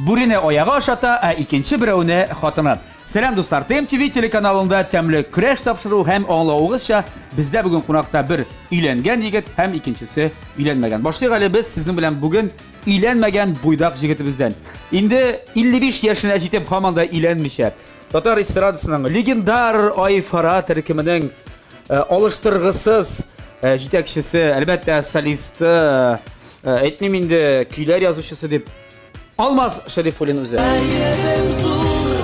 Бүрене аягы ашата, ә икенче берәүне хатыны. Сәлам, дуслар! ТМТВ телеканалында тәмле көрәш тапшыру һәм аңлавыгызча, бездә бүген кунакта бер өйләнгән егет һәм икенчесе өйләнмәгән. Башлыйк әле без сезнең белән бүген өйләнмәгән буйдак җегетебездән. Инде 55 яшенә җитеп һаман да өйләнмичә, татар эстрадасының легендар Айфара төркеменең алыштыргысыз җитәкчесе, әлбәттә, солисты, әйтмим инде, көйләр язучысы дип, Алмаз Шәрифуллин үзе. Гаебем зур,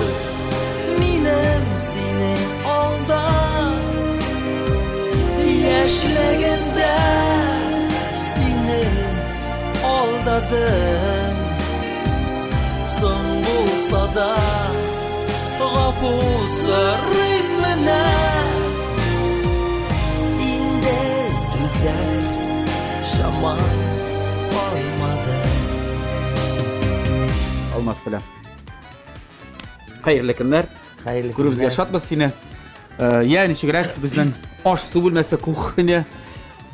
минем синең алда. Яшьлегемдә сине алдадым. Соң булса да, гафу сорыйм менә. Инде түзәр чамам калмады. Алмаз, сәлам. Хәерле көннәр. Хәерле Күрүебезгә көннәр. шатбыз сине. Я ничегрәк безнең аш-су бүлмәсе, кухня.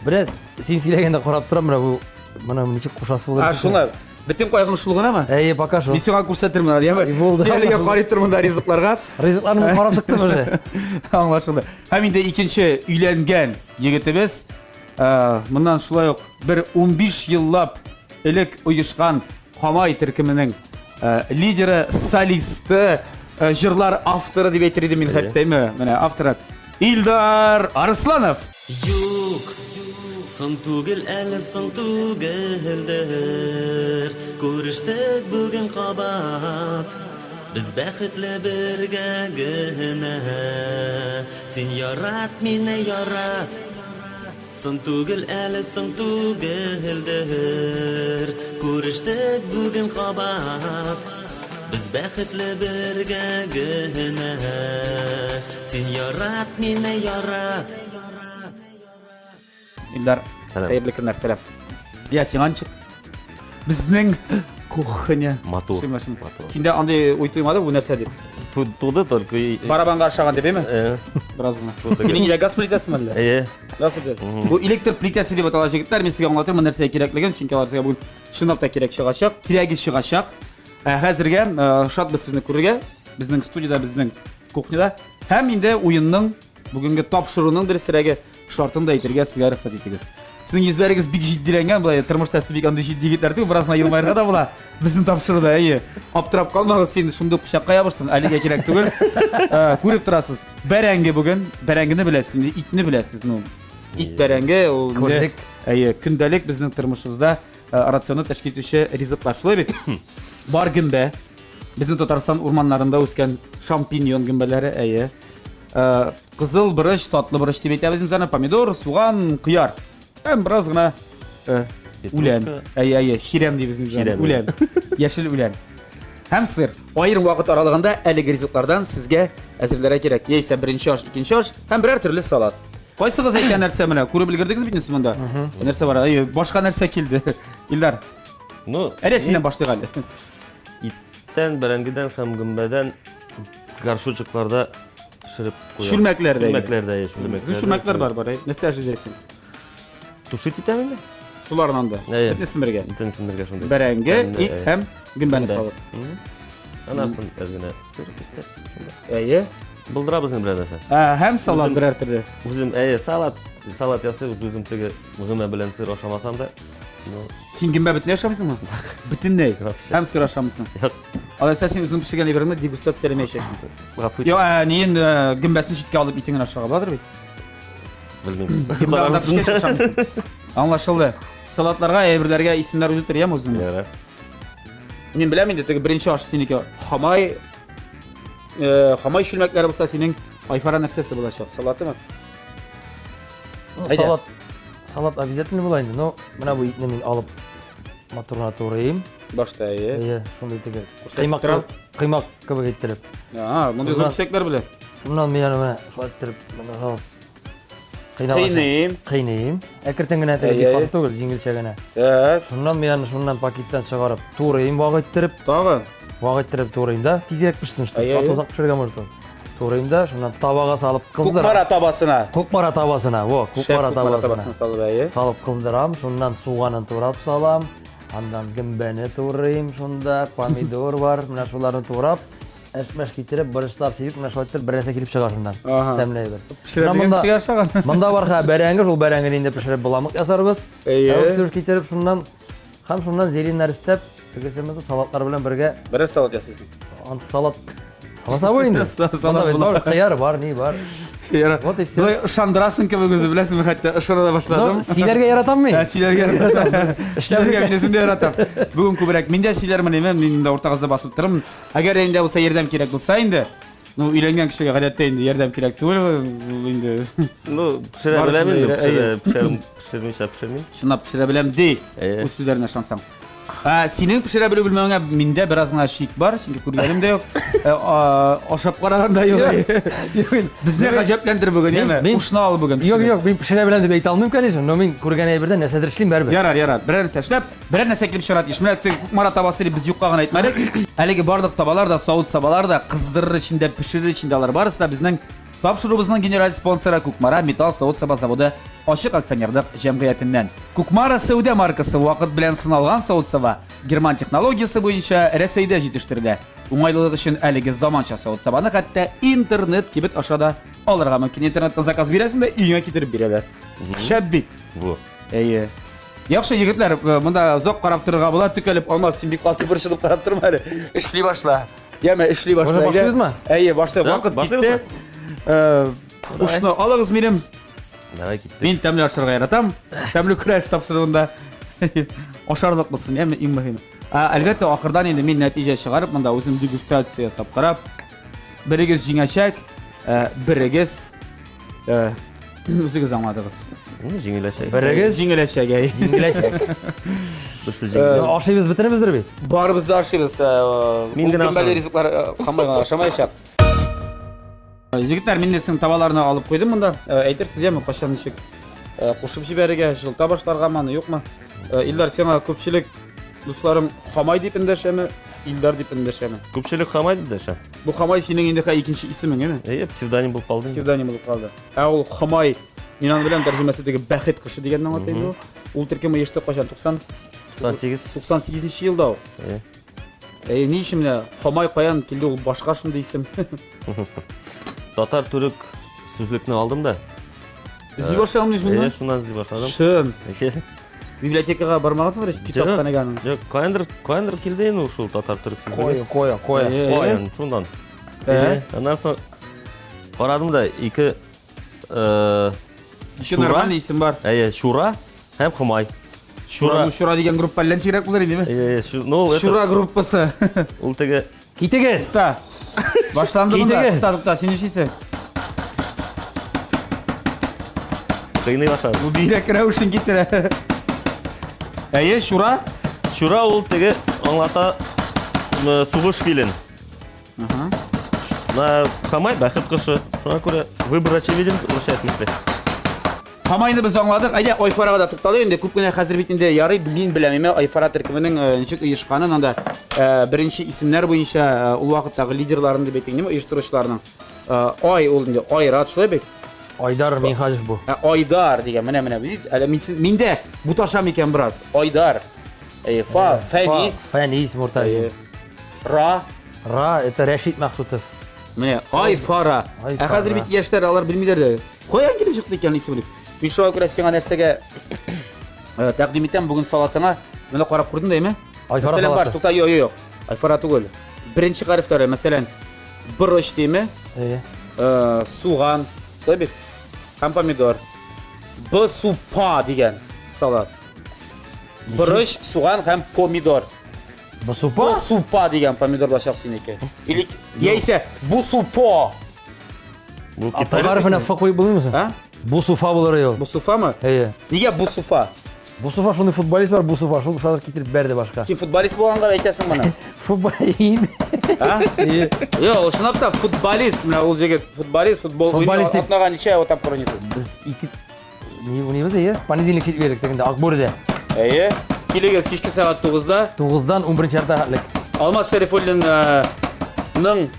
Менә син сөйләгәндә карап торам, менә бу моны ничек кушасы булыр. А, шуңа бөтен кайгың шул гынамы? Әйе, пока шул. Мин сиңа күрсәтермен әле, яме? Булды. Син әлегә карый тор монда ризыкларга. Ризыкларны карап чыктым уже. Аңлашылды. Һәм инде икенче өйләнгән егетебез, моннан шулай ук бер 15 еллап элек оешкан Хамай төркеменең лидеры, солисты, җырлар авторы дип әйтер идем мин хәтта, әйме? Менә авторы Илдар Арысланов. Юк, соң түгел әле, соң түгелдер. Күрештек бүген кабат. Без бәхетле бергә генә. Син ярат мине, ярат. Соң түгел әле, соң түгелдер. Күрештек бүген кабат. Без бәхетле бергә генә. Син ярат мине, ярат. Илдар, Сәлам. хәерле көннәр, сәлам. Я, сиңа ничек? Безнең кухня. Матур. Шимә, шимә. Матур. Синдә андый уй туймады бу нәрсә дип? Туды только. Барабанга ошаган дип, әйме? Бераз гына. Туды. Синең өйдә газ плитәсеме әллә? Әйе. Газ плитәсе. Бу электр плитәсе дип атала, җегетләр. Мин сезгә аңлатырмын нәрсәгә кирәклеген, чөнки алар сезгә бүген чынлап та кирәк чыгачак, кирәге чыгачак. Ә хәзергә шатбыз сезне күрергә. Безнең студиядә, безнең кухняда. Һәм инде уенның бүгенге тапшыруның дөресрәге шартын да әйтергә сезгә рөхсәт итегез. Сезнең йөзләрегез бик җитдиләнгән, болай тормышта сез бик андый җитди егетләр түгел, бераз гына елмаерга да була. Безнең тапшыруда, әйе. Аптырап калмагыз, син шундук пычакка ябыштың, әлегә кирәк түгел. Күреп торасыз. Бәрәңге бүген, бәрәңгене беләсез, инде итне беләсез, ну. Ит бәрәңге ул инде, Көндәлек. Әйе, көндәлек безнең тормышыбызда рационны тәшкил итүче ризыклар. Шулай бит? Бар гөмбә. Безнең Татарстан урманнарында үскән шампиньон гөмбәләре, әйе. Кызыл борыч, татлы борыч дип әйтәбез без аны, помидор, суган, кыяр. Һәм бераз гына үлән. Әйе, әйе, чирәм дибез без аны, Чирәм, үлән. Яшел үлән. Һәм сыр. Аерым вакыт аралыгында әлеге ризыклардан сезгә әзерләргә кирәк. Яисә беренче аш, икенче аш һәм берәр төрле салат. Кайсыгыз әйткән нәрсә менә? Күреп өлгердегез бит инде монда. Нәрсә бар? Әйе, башка нәрсә килде. Илдар. Ну, Әле синнән башлыйк әле. Иттән, бәрәңгедән һәм гөмбәдән горшочекларда пешереп куям. Чүлмәкләрдә. Чүлмәкләрдә, әйе, чүлмәкләрдә. Чүлмәкләр бар, бар. Нәрсә әзерлисең? Тушить итәм инде. Шулардан да. Әйе. Бөтенесен бергә. Бөтенесен бергә шундый. Бәрәңге, Тәмле, ит әйе. һәм гөмбәне Гөмбә. салып. Анасын әз генә сыр өстәп, шунда. Әйе. Булдырабыз инде берәр нәрсә. Һәм салат берәр төрле. Үзем, әйе, салат, салат ясыйбыз, үзем теге гөмбә белән сыр ашамасам да. Ну, Син гөмбә бөтенләй ашамыйсыңмы? Бөтенләй. Вообще. Һәм сыр ашамыйсың. Юк. Алайса син үзең пешергән әйбереңне дегустацияләмәячәксең. Гафу Юк, неен гөмбәсен читкә алып итен генә ашарга буладыр бит? Белмим. Гөмбә анда пешкәч ашамыйсың. Аңлашылды. Салатларга, әйберләргә исемнәр уйлап тор, яме үзеңне. Ярар. Мин беләм инде, теге беренче аш синеке хамай, хамай чүлмәкләре булса, синең айфара нәрсәсе булачак? Салатымы? Ну, салат, салат обязательно була инде, но менә бу итне мин алып матур гына турыйм. Башта, әйе. Әйе, шундый теге Күрсәтеп кыймак торам. кыймак кебек иттереп. А, мондый зур Шуннан- кисәкләр белән. Шуннан мин аны менә шулай иттереп менә салып кыйнап Кыйныйм. Кыйныйм. Әкертен генә теге Әйе, бик әйе. каты түгел, җиңелчә генә. Так. Шуннан мин аны шуннан пакеттан чыгарып турыйм вак иттереп. Тагы. Вак иттереп турыйм да, тизрәк пешсен, что. Әйе, әйе. Каты озак пешергән может ул. Турыйм да, шуннан табага салып кыздырам. Кукмара табасына. Кукмара табасына, во, Шәп кукмара кукмара табасына. табасына салып, әйе. Салып кыздырам, шуннан суганын турап салам. Аннан гөмбәне турыйм шунда, помидор бар, менә шуларны турап, әшмәш китереп, борычлар сибеп, менә шулай итеп бер нәрсә килеп чыга шуннан. Тәмле әйбер. Пешерә белгән кешегә ошаган. Монда бар ха бәрәңге, шул бәрәңгене инде пешереп боламык ясарбыз. Әйе. Китереп шуннан һәм шуннан зеленнар өстәп, тегесебезне салатлар белән бергә. Берәр салат ясыйсың. Ансы салат. Сала сабы инде. Салат була. Кыяр бар, ни бар. Кыяр. Вот и все. Болай ышандырасың кебек үзе, беләсеңме, хәтта ышана да башладым. Ну, сөйләргә яратам мин. Ә, сөйләргә яратам. Эшләргә мин үзем дә яратам. Бүген күбрәк мин дә сөйләрмен, әйме, мин инде уртагызда басып торырмын. Әгәр инде булса ярдәм кирәк булса инде, ну, өйләнгән кешегә гадәттә инде ярдәм кирәк түгел, ул инде. Ну, пешерә беләм инде, пешерә, пешерм, пешермичә пешермим. Чынлап пешерә беләм ди. Үз сүзләренә ышансаң. Ә, синең пешерә белү белмәвеңә миндә бераз гына шик бар, чөнки күргәнем дә юк. Ә, ашап караган да юк. Безне гаҗәпләндер бүген, яме? Ушны ал бүген. Юк, юк, мин пешерә беләм дип әйтә алмыйм, конечно, но мин күргән әйбердән нәрсәдер эшлим барыбер. Ярар, ярар. Берәр нәрсә эшләп, берәр нәрсә килеп чыгара тиеш. Менә теге Кукмара табасы дип без юкка гына әйтмәдек. Әлеге барлык табалар да, савыт-сабалар да, кыздырыр өчен дә, пешерер өчен дә алар барысы да безнең Тапшыруыбызның генераль спонсоры Кукмара металл савыт-саба заводы ачык акционерлык җәмгыятеннән. Кукмара сәүдә маркасы вакыт белән сыналган савыт-саба герман технологиясе буенча Рәсәйдә җитештерелә. Уңайлылык өчен әлеге заманча савыт-сабаны хәтта интернет кибет аша да алырга мөмкин. Интернеттан заказ бирәсең дә өеңә китереп бирәләр. Шәп бит. Во. Әйе. Яхшы, егетләр, монда озак карап торырга була, төкәлеп Алмаз, син бик каты борчылып карап торма әле. Эшли башла. Яме, эшли башла. Уже башлыйбызмы? Әйе, башлыйк. Вакыт китте. Ушны алыгыз минем. Давай киттек. Мин тәмле ашарга яратам. Тәмле көрәш тапшыруында ашарлык булсын, яме, иң мөһиме. Әлбәттә, ахырдан инде мин нәтиҗә чыгарып, монда үзем дегустация ясап карап, берегез җиңәчәк, берегез Үзегез аңладыгыз. Ну, җиңеләчәк. Берегез җиңеләчәк, әй. Җиңеләчәк. Берсе җиңеләчәк. Ашыйбыз бетеребездер бит. Барыбыз да ашыйбыз. Мин генә ашамыйм. Ризыклар хамай гына ашамаячак. Егетләр, мин сезнең табаларны алып куйдым монда. Әйтерсез, яме, кайчан ничек кушып җибәрергә, җылыта башларгамы, аны юкмы? Илдар, сиңа күпчелек дусларың Хамай дип эндәшәме, Илдар дип эндәшәме? Күпчелек Хамай дип эндәшә. Бу Хамай синең инде икенче исемең, әйме? Әйе, псевдоним булып калды. Псевдоним булып калды. Ә ул Хомай, мин аны беләм, тәрҗемәсе теге бәхет кошы дигәнне аңлата инде ул. Ул төркем оешты кайчан? 90 98. 98 елда ул. Әйе. Әйе, ни өчен менә Хомай каян килде ул башка шундый исем? Татар төрек сүзлекне алдым да. Эзли башладың шуннан? Әйе, шуннан эзли башладым. Чын. Әйе. Библиотекага бармагансыңдыр ич, китапханәгә аның. Юк, каяндыр, каяндыр килде инде шул татар төрек сүзлеге. Кая, кая, кая. Каян, шуннан. Ә? Аннан соң карадым да ике Ике нормальный исем бар. Әйе, Шура һәм Хомай. Шура, ну Шура дигән группа әллә ничегрәк булыр инде. Әйе, ну ул Шура группасы. Ул теге Китегез. Тукта. Башланды монда. Китегез. Тукта, тукта, син нишлисең? Кыйный башлады. Бу бигрәк рәвешен китерә. Әйе, Шура. Шура ул теге аңлата сугыш филен. На Хамай бәхет кошы. Шуңа күрә выбор очевиден, русча әйтмешли. Хамайны без аңладык. Әйдә, Айфарага да тукталыйк инде. Күп кенә хәзер бит инде ярый, мин беләм, әмма Айфара төркеменең ничек оешканын, анда беренче исемнәр буенча ул вакыттагы лидерларын дип әйтик, ниме оештыручыларның. Ай ул инде Айрат шулай бит? Айдар Минһаҗев бу. Ә, Айдар дигән, менә менә видите, әле мин миндә буташам икән бераз. Айдар. Әйе, Фа, Фәнис. Фәнис Муртазин. Ра. Ра, это Рәшит Мәхсутов. Менә Ай Фара. Ә хәзер бит яшьләр алар белмиләр дә. Каян килеп чыкты икән исем дип. Мин шуңа күрә сиңа нәрсәгә тәкъдим итәм бүген салатыңа. Менә карап күрдең дә, әйме? Ай Фара Мәсәлән, бар, тукта, юк, юк. Ай Фара түгел. Беренче хәрефләре, мәсәлән, борыч дийме? Әйе. Суган, шулай бит? Һәм помидор. Б супа дигән салат. Борыч, суган һәм помидор. Бусупа? Бусупа дигән помидор булачак синеке. Или яисә бусупо. Бу Китай. Хәрефенә ф куеп булмыймы соң? А? Бусуфа булыр ул. Бусуфамы? Әйе. Нигә бусуфа? Бусуфа шундый футболист бар, Бусуфа шул шулар китереп бәрде башка. Син футболист булганга әйтәсең моны. Футболист. А? Юк, ул чынлап та футболист. Менә ул егет футболист, футбол уйный. Атнага ничә тапкыр уйныйсыз? Без ике Ни уйныйбыз, әйе? Понедельник четверг дигәндә Акбүредә. Әйе. Килегез кичке сәгать 9-да. 9-дан 11 ярты хәтлек. Алмаз Шәрифуллинның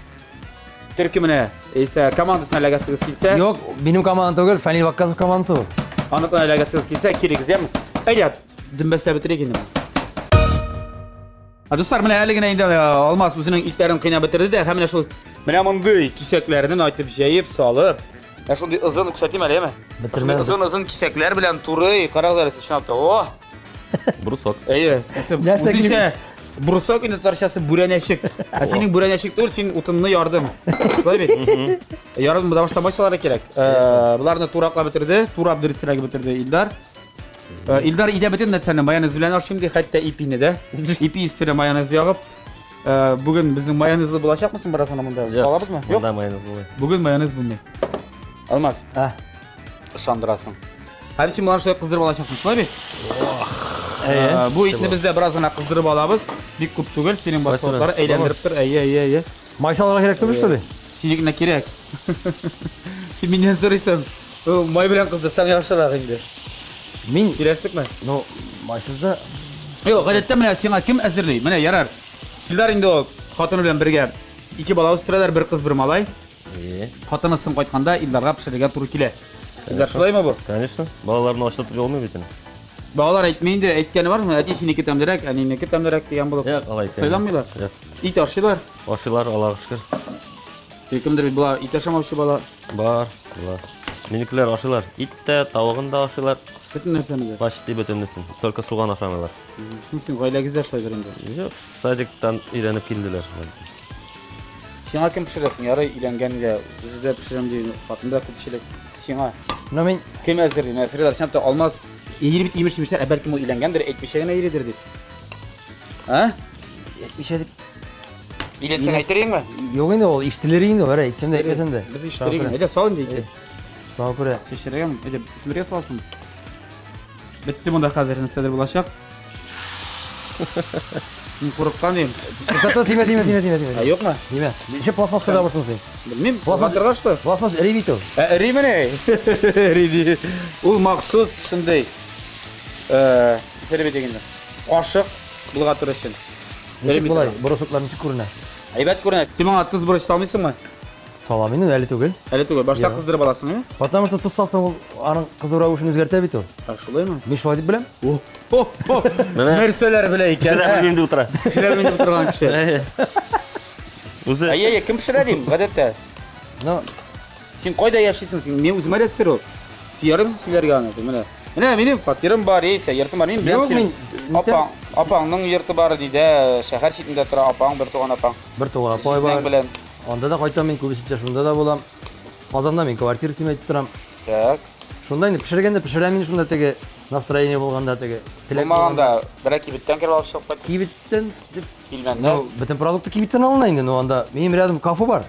төркеменә, яисә командасына эләгәсегез килсә. Юк, минем команда түгел, Фәнил Вакказов командасы ул. Аныкына эләгәсегез килсә, килегез, яме. Әйдә, дөмбәсләп бетерик инде. Ә дуслар, менә әле генә инде Алмаз үзенең итләрен кыйнап бетерде дә, һәм менә шул менә мондый кисәкләрен айтып җәеп салып, ә шундый озын күрсәтим әле, әйме? Бетермә. Озын-озын кисәкләр белән турый, карагыз әле сез чынлап та. О! Брусок. Әйе. Нәрсә Үзенчә брусок инде татарчасы бүрәнәчек. Ә синең бүрәнәчек түгел, син утынны ярдың. Шулай бит? Ярдым, потому что май салырга кирәк. Боларны тураклап бетерде, турап дөресрәге бетерде Илдар. Илдар өйдә бөтен нәрсәне майонез белән ашыйм ди, хәтта ипине дә. Ипи өстенә майонез ягып. Бүген безнең майонезлы булачакмы соң бераз гына монда? Салабызмы? Юк. Монда майонез булмый. Бүген майонез булмый. Алмаз, А, ышандырасың. Һәм син боларны шулай кыздырып алачаксың, шулай бит? әйе. Бу итне без дә бераз гына кыздырып алабыз. Бик күп түгел, синең баскычлар әйләндереп тор. Әйе, әйе, әйе. Май салырга кирәк түгел, что ли? Синекенә кирәк. Син миннән сорыйсың. Май белән кыздырсаң яхшырак инде. Мин, Килештекме? ну, майсыз да Юк, гадәттә менә сиңа кем әзерли? Менә ярар. Илдар инде ул хатыны белән бергә ике бала үстерәләр, бер кыз, бер малай. Е, Хатыны соң кайтканда Илдарга пешерергә туры килә. Илдар шулаймы бу? Конечно. Балаларны ачлатып алмый бит инде. Балалар әйтми инде, әйткәне бармы? Әти синеке тәмлерәк, әнинеке тәмлерәк дигән булып. Юк, алай әйтәм. Сайланмыйлар. Юк. Ит ашыйлар. Ашыйлар, Аллага шөкер. Тик Кемдер бит була ит ашамаучы бала. Бар, бар. Минекеләр ашыйлар. Ит тә, тавыгын да ашыйлар. Бөтен нәрсәне дә. Почти бөтенесен. Только суган ашамыйлар. Шуның син гаиләгездә шулайдыр инде. Юк, садиктан өйрәнеп килделәр. Сиңа кем пешерәсең? Ярый өйләнгәнгә, үзе дә пешерәм ди, хатын да күпчелек. Сиңа Но мин кем әзерли? Менә сорыйлар, чынлап та Алмаз йөри бит имеш-имешләр, ә бәлкем ул өйләнгәндер, әйтмичә генә йөридер дип. А? әйтмичә дип Өйләнсәң әйтер идеңме? Юк инде ул ишетелер инде, бер әйтсәм дә әйтмәсәм дә. Без ишетер идек. Әйдә сал инде итне. Шуңа күрә. Чәчәргәме? Әйдә, бергә саласың. Бетте монда хәзер нәрсәдер булачак. Мин курыккан идем. Тот, тимә, тимә, тимә, тимә, тимә. Ә юкмы? Тимә. Ничек пластмасска ябырсың син? Белмим. Пластмасс- Пластмасс что? Пластмасс эри бит ул. Ә, эримени? Эри ди. Ул махсус шундый. Э, сәләбе дигәндә. Кашык болгатыр өчен. Ничек болай? Брусоклар ничек күренә? Әйбәт күренә. Син моңа тоз борыч салмыйсыңмы? Салам инде, әле түгел. Әле түгел. Башта Юк. кыздырып аласың, әйме? Потому что тоз салсаң ул аның кызу рәвешен үзгәртә бит ул. Так, шулаймы? Мин шулай дип беләм. О, о, Менә. Нәрсәләр белә икән. Кешеләр ә? белмим дип утыра. Кешеләр белмим дип торган кеше. Үзе Әйе, әйе, кем пешерә дим, гадәттә. Но Син кайда яшисең? Син мен үземә дә сер ул. Сөярмсең сөйләргә аны, менә. Менә минем фатирым бар, яисә йортым бар. Мин беләм Юк, синең мин- апаң, апаңның йорты бар диде, шәһәр читендә тора апаң, бер туган апаң. бер туган апай Сезнең бар. белән. Анда да кайтам мин күбесенчә шунда да булам. Казанда мин квартира снимать итеп торам. Так. Шунда инде пешергәндә пешерәм инде шунда теге настроение булганда теге теләк Булмаганда берәр кибеттән кереп алып чыгып кайт. Кибеттән дип Пилмәннәр. Ну, бөтен продукты кибеттән алына инде, но анда минем рядом кафе бар.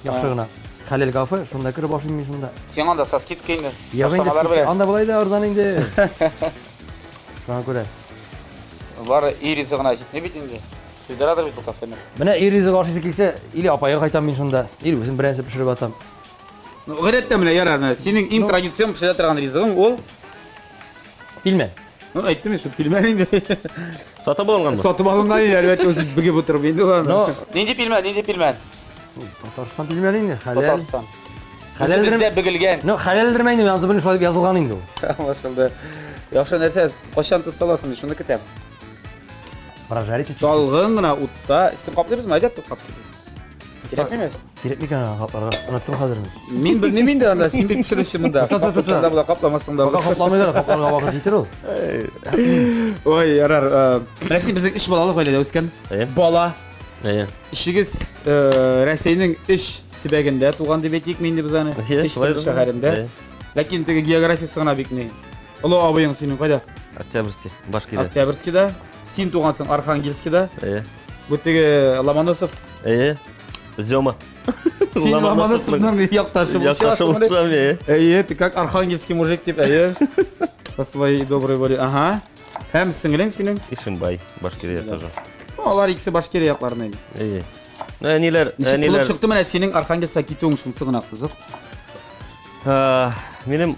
Яхшы гына. Хәләл кафе, шунда кереп ашыйм мин шунда. Син анда со скидкой инде. Юк инде, Ташламалар скидка. белән. Анда болай да арзан инде. Шуңа күрә. Бары өй ризыгы гына җитми бит инде. Туйдырадыр бит бу кафены. Менә өй ризыгы ашыйсы килсә, или апайга кайтам мин шунда, или үзем берәрсе пешереп атам. Ну, гадәттә менә ярар, менә синең иң традицион пешерә торган ризыгың ул Пилмән. Ну, әйттем шул пилмән инде. сатып алынганмы? Сатып алынган инде, әлбәттә, үзе бөгеп утырып инде ул аны. Но- Нинди пилмән, нинди пилмән? Татарстан пилмәне инде, хәләл. Татарстан. Хәләл Бездә бөгелгән. Ну, хәләлдер инде, янсы белән шулай дип язылган инде ул. Аңлашылды. Яхшы нәрсә, кайчан тоз саласың, шуны көтәм. Прожарить чуть-чуть. Талгын гына утта, өстен каплыйбызмы? Әйдә, топ каплыйбыз. Кирәкмиме? Кирәк микән аны капларга? Оныттым хәзер мин. Мин белмим инде анда, син бит пешерүче монда. Тота, тота, тота. Капласаң да була, капламасаң да Пока була. капламыйлар, капларга вакыт җитер ул. Ой, ярар. Менә син безнең өч балалы гаиләдә үскән. Әйе. Бала. Әйе. Ишегез Рәсәйнең өч төбәгендә туган дип әйтик инде без аны. Әйе, Өч шулай төрле да. шәһәрендә. Әйе. Ләкин теге географиясе гына бик ни. Олы абыең синең кайда? Октябрьский, Башкирия. Октябрьскийда. Син тугансың Архангельскийда. Әйе. Бу теге Ломоносов. Әйе. Зема. Син Ломоносовның якташы булып Якташы чыгасың. булып чыгам, әйе. Әйе, ты как архангельский мужик дип, әйе. По своей доброй воле. Ага. Һәм сеңлең синең? Ишимбай, Башкирия тоже. Ну, Алар икесе Башкирия якларында инде. Әйе. Ну, әниләр, Ничек булып әниләр. чыкты менә синең Архангельскка китүең шунысы гына кызык. А, Минем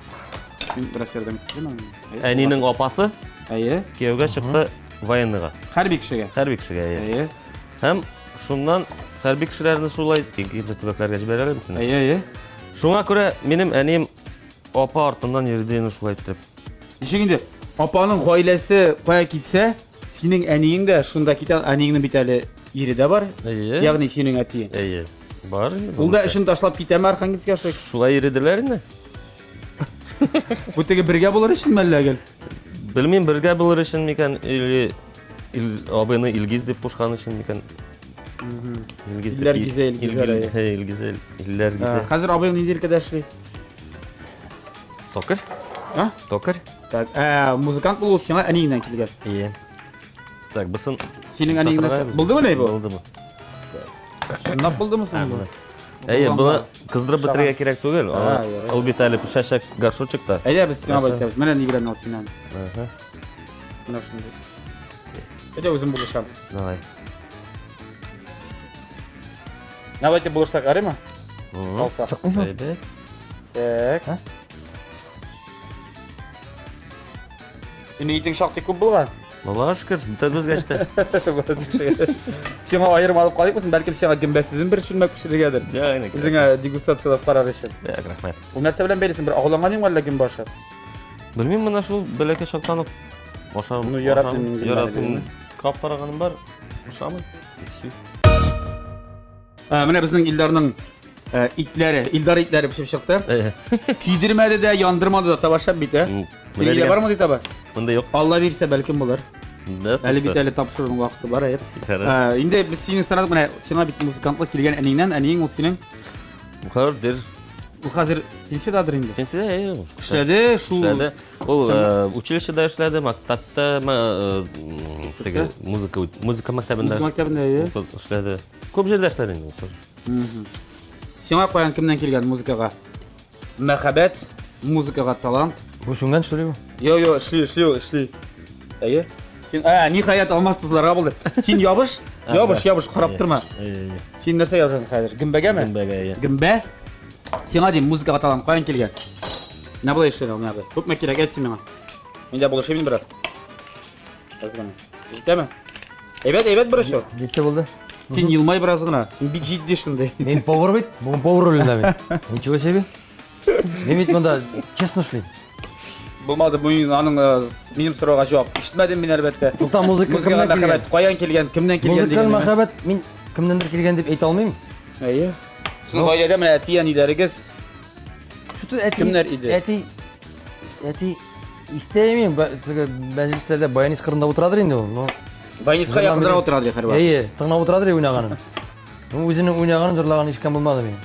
Мин бераз ярдәм итеп бирәм. әнинең апасы Әйе. кияүгә чыкты военныйга, Хәрби кешегә. хәрби кешегә, әйе. Әйе. Һәм шуннан хәрби кешеләрне шулай икенче төбәкләргә җибәрәләр бит инде. Әйе, әйе. Шуңа күрә минем әнием апа артыннан йөрде инде шулай итеп. Ничек инде? Апаның гаиләсе кая китсә, Синең әниең дә шунда китә, әниеңнең бит әле ире дә бар. Әйе. Ягъни синең әтиең. Әйе. Бар инде. Ул да эшен ташлап китәме Архангельскига шулай? Шулай йөределәр инде. Бу теге бергә булыр өчен мәллә гел? Белмим, бергә булыр өчен микән, или абыйны Илгиз дип кушкан өчен микән? Илгиз. Илләр гизә, Илгизәр, әйе. Илгизә, илләр гизә. Хәзер абыең нинди өлкәдә эшли? Токарь. А? Токарь. Так, ә, музыкант булу сиңа әниеңнән килгән. Ие. Так, бусын Синең әниең нәрсә? Булдымы ни бу? Булды бу. Чынлап булдымы соң бу? Әйе, буны кыздырып бетерергә кирәк түгел. Ул бит әле пешәчәк горшочекта. Әйдә, без сиңа әйтәбез. Менә ни белән ул синнән. Менә шундый. Әйдә, үзем булышам. Давай. Давайте булышсак, ярыймы? Алсак. Әйбәт. Так. Синең итең шактый күп булган. Аллага шөкер, бөтәбезгә җитә. Сиңа аерым алып калыйкмы соң? Бәлкем сиңа гөмбәсезен бер чүлмәк пешерергәдер. Үзеңә дегустацияләп карар өчен. Так, рәхмәт. Ул нәрсә белән бәйлесең? Бер агуланган идеңме әллә гөмбә ашап? Белмим, менә шул бәләкәй чактан ук ашам. Ну, яратмыйм мин гөмбәне. Яратмыйм. Кап караганым бар, ошамый. И всё. Менә безнең Илдарның итләре, Илдар итләре пешеп чыкты. Көйдермәде дә, яндырмады да, таба шәп бит, ә? Синең бармы ди таба? Монда юк. Алла бирсә, бәлкем булыр. Да, Әле бит әле тапшыруның вакыты бар, әйе. Инде без синең сорадык, менә сиңа бит музыкантлык килгән әниеңнән, әниең ул синең Хәзер Ул хәзер пенсиядәдер инде. Пенсиядә, әйе. Эшләде, шул. Эшләде. Ул училищеда эшләде, мәктәптә, теге музыка музыка мәктәбендә. Музыка мәктәбендә, әйе. Эшләде. Күп җирдә эшләде инде ул. Сиңа каян кемнән килгән музыкага? Мәхәббәт, музыкага талант. Бу сүнгән что ли бу? Йо, йо, эшли, эшли, эшли. Әйе. Син, ә, ниһаять алмаз тызларга булды. Син ябыш, ябыш, ябыш, карап торма. Син нәрсә ябышасың хәзер? Гөмбәгәме? Гөмбәгә, әйе. Гөмбә. Сиңа дим, музыкага талант каян килгән? Менә болай эшләнә, менә болай. Күпме кирәк, әйт син миңа. Мин дә булышыйм инде бераз. Әз генә. Җитәме? Әйбәт, әйбәт бераз шул. Җитте булды. Син елмай бераз гына. Син бик җитди шундый. Мин повар бит. Бүген повар ролендә мин. Ничего себе. Мин бит монда честно эшлим. Булмады, бу аның минем сорауга җавап. Ишетмәдем мин әлбәттә. Тукта, музыка кемнән килгән? Каян килгән, кемнән килгән дигән. Музыкаль мәхәббәт мин кемнәндер килгән дип әйтә алмыйм. Әйе. Сезнең гаиләдә менә әти-әниләрегез кемнәр иде? Әти, әти истәмим, теге мәҗлесләрдә баянист кырында утырадыр инде ул. Но баянистка якынрак утырадыр һәрвакыт. Әйе, тыңлап утырадыр уйнаганын. Ну, үзенең уйнаганын, җырлаганын ишеткән булмады минем.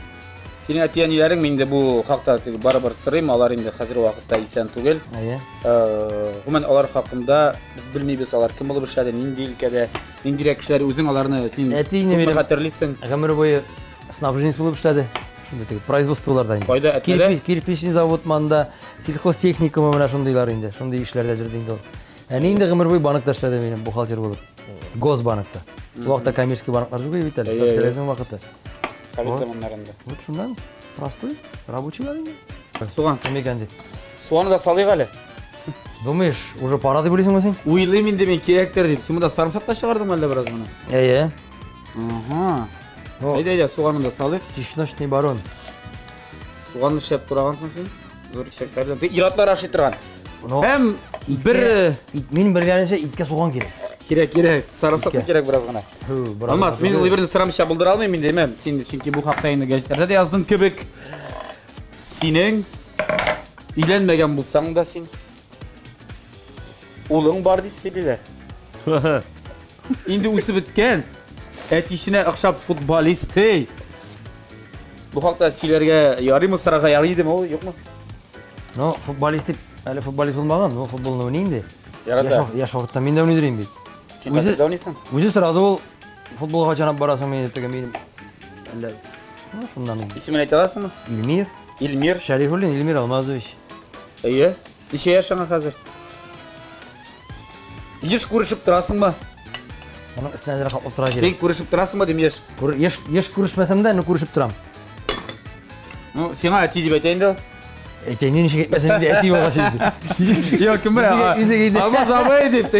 Синең әти-әниләрең, мин инде бу хакта теге барыбер сорыйм, алар инде хәзерге вакытта исән түгел. Әйе. Гомумән, алар хакында без белмибез, алар кем булып эшләде, нинди өлкәдә, ниндирәк кешеләр, үзең аларны син Әти инде күпме минем хәтерлисең? Гомер буе снабженец булып эшләде. Шундый теге производстволарда инде. Кайда, Әтнәдә? Кирпичный завод манда, сельхозтехникумы менә шундыйлар инде. Шундый эшләрдә йөрде инде ул. Әни инде гомер буе банкта эшләде минем, бухгалтер булып. Госбанкта. Ул вакытта коммерческий банклар юк иде бит әле, социализм вакыты. Совет заманнарында. Вот шуннан простой рабочийлар инде. Суган. Кем икән дип. Суганны да салыйк әле. Думаешь, уже пора дип уйлыйсыңмы син? Уйлыйм инде мин кирәктер дип. Син монда сарымсак та чыгардың әллә бераз гына? Әйе. Ага. Әйдә, әйдә, суганны да салыйк. Чесночный барон. Суганны шәп турагансың син. Зур кисәкләр белән. Ир-атлар ашый торган. Но Һәм бер мин белгәнемчә иткә суган кирәк. Кирәк, кирәк. Сарымсак та Иткә. кирәк бераз гына. Һу, бераз Алмаз, гына. мин ул берне сорамыйча булдыра алмыйм инде, әмма син чөнки бу хакта инде гәзитләрдә дә яздың кебек. Синең өйләнмәгән булсаң да син улың бар дип сөйлиләр. Инде үсеп беткән, әтисенә охшап футболист, эй. Бу хакта сөйләргә ярыймы, сорарга ярый идеме ул, юкмы? Ну, футболист дип, әле футболист булмаган, но футболны уйный инде. Ярата. Яшь вакытта мин дә уйный идем бит. Син хәзер дә уйныйсың? Үзе сорады ул, футболга качан алып барасың мине, теге минем. Әллә. Ну, шуннан инде. Исемен әйтә аласыңмы? Илмир. Илмир. Шәрифуллин Илмир Алмазович. Әйе. Ничә яшь аңа хәзер? Еш күрешеп торасыңмы? Аның өстенә әзрәк каплап тора Син кирәк. күрешеп торасыңмы дим еш? Күр, еш, еш күрешмәсәм дә, но күрешеп торам. Ну, сиңа әти дип әйтә инде. Әйтә инде, ничек әйтмәсен инде, әти булгач инде. Юк, кем белә? Ничек әйтә? Алмаз абый дип.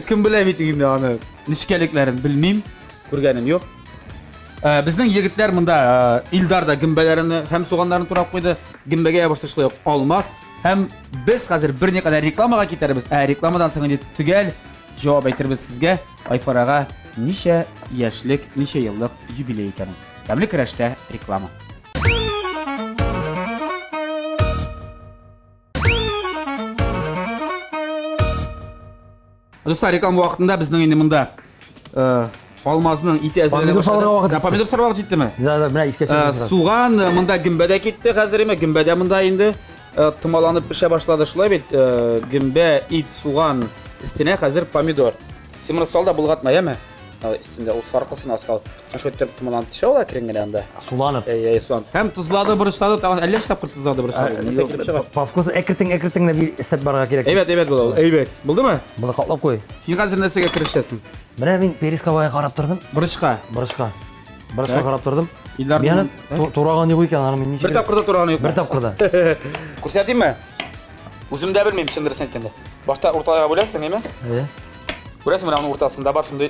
Кем белә бит инде аны. Нечкәлекләрен белмим, күргәнем юк. Безнең егетләр монда Илдар да гөмбәләрен һәм суганнарын турап куйды. Гөмбәгә ябышты шулай ук Алмаз. Һәм без хәзер берникадәр рекламага китәрбез. Ә рекламадан соң инде төгәл җавап әйтербез сезгә Айфарага ничә яшьлек, ничә еллык юбилей икәнен. Тәмле көрәштә реклама. Дуслар, реклама вакытында безнең инде монда э, Алмазның ите әзерләнә Помидор салырга вакыт җитте. Помидор салырга вакыт җиттеме? Да, да, менә искә төшердем. Суган монда гөмбә дә китте хәзер име? Гөмбә дә монда инде томаланып пешә башлады. Шулай бит, гөмбә, ит, суган өстенә хәзер помидор. Син моны сал да болгатма, яме? Өстендә ул саркысын аска. Шулай итеп томаланып төшә ул әкрен генә анда. Суланып. Әй, әй, суган. Һәм тозлады, борычлады, тагын әллә ничә тапкыр тозлады, борычлады. Нәрсә килеп чыга? По вкусу әкертең, әкертең генә эшләп барырга кирәк. Әйбәт, әйбәт була ул. Әйбәт. Булдымы? Булды, каплап куй. Син хәзер нәрсәгә керешәсең? Менә мин перискә бая карап тордым. Борычка. Борычка. Борычка карап тордым. Илдар Мин аны тураган юк икән, аны мин ничек. Бер тапкыр да тураган юк. Бер тапкыр да. Күрсәтимме? Үзем дә белмим, чын дөресен әйткәндә. Башта урталайга бүләсең, әйме? Әйе. Күрәсең, менә аның уртасында бар шундый.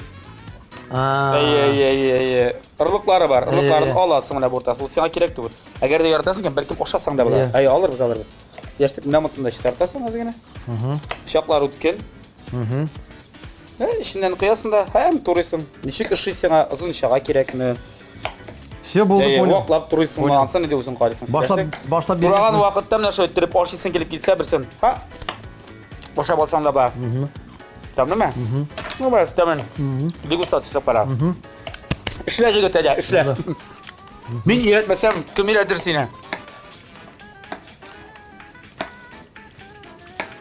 Әйе, әйе, әйе, әйе. Орлыклары бар. Орлыкларын аласың менә бу уртасы. Ул сиңа кирәк түгел. Әгәр дә яратасың икән, бәлкем ашасаң да була. Әйе, алырбыз, алырбыз. Яшьтек менә монысын да чистартасың әз генә. Пычаклар үткен. Ә, эченнән коясың да һәм турыйсың. Ничек ошый сиңа, озынчага кирәкме? Все булды, понял. Ваклап турыйсың, ансын инде үзең карыйсың. Башлап, башлап Тураган вакытта менә шулай иттереп ашыйсың килеп китсә, берсен. Ха. Ашап алсаң да бар. Тәмлеме? Ну, бәс, тәмле. Дегустация ясап кара. Эшлә, җегет, әйдә, эшлә. Мин өйрәтмәсәм, кем өйрәтер сине?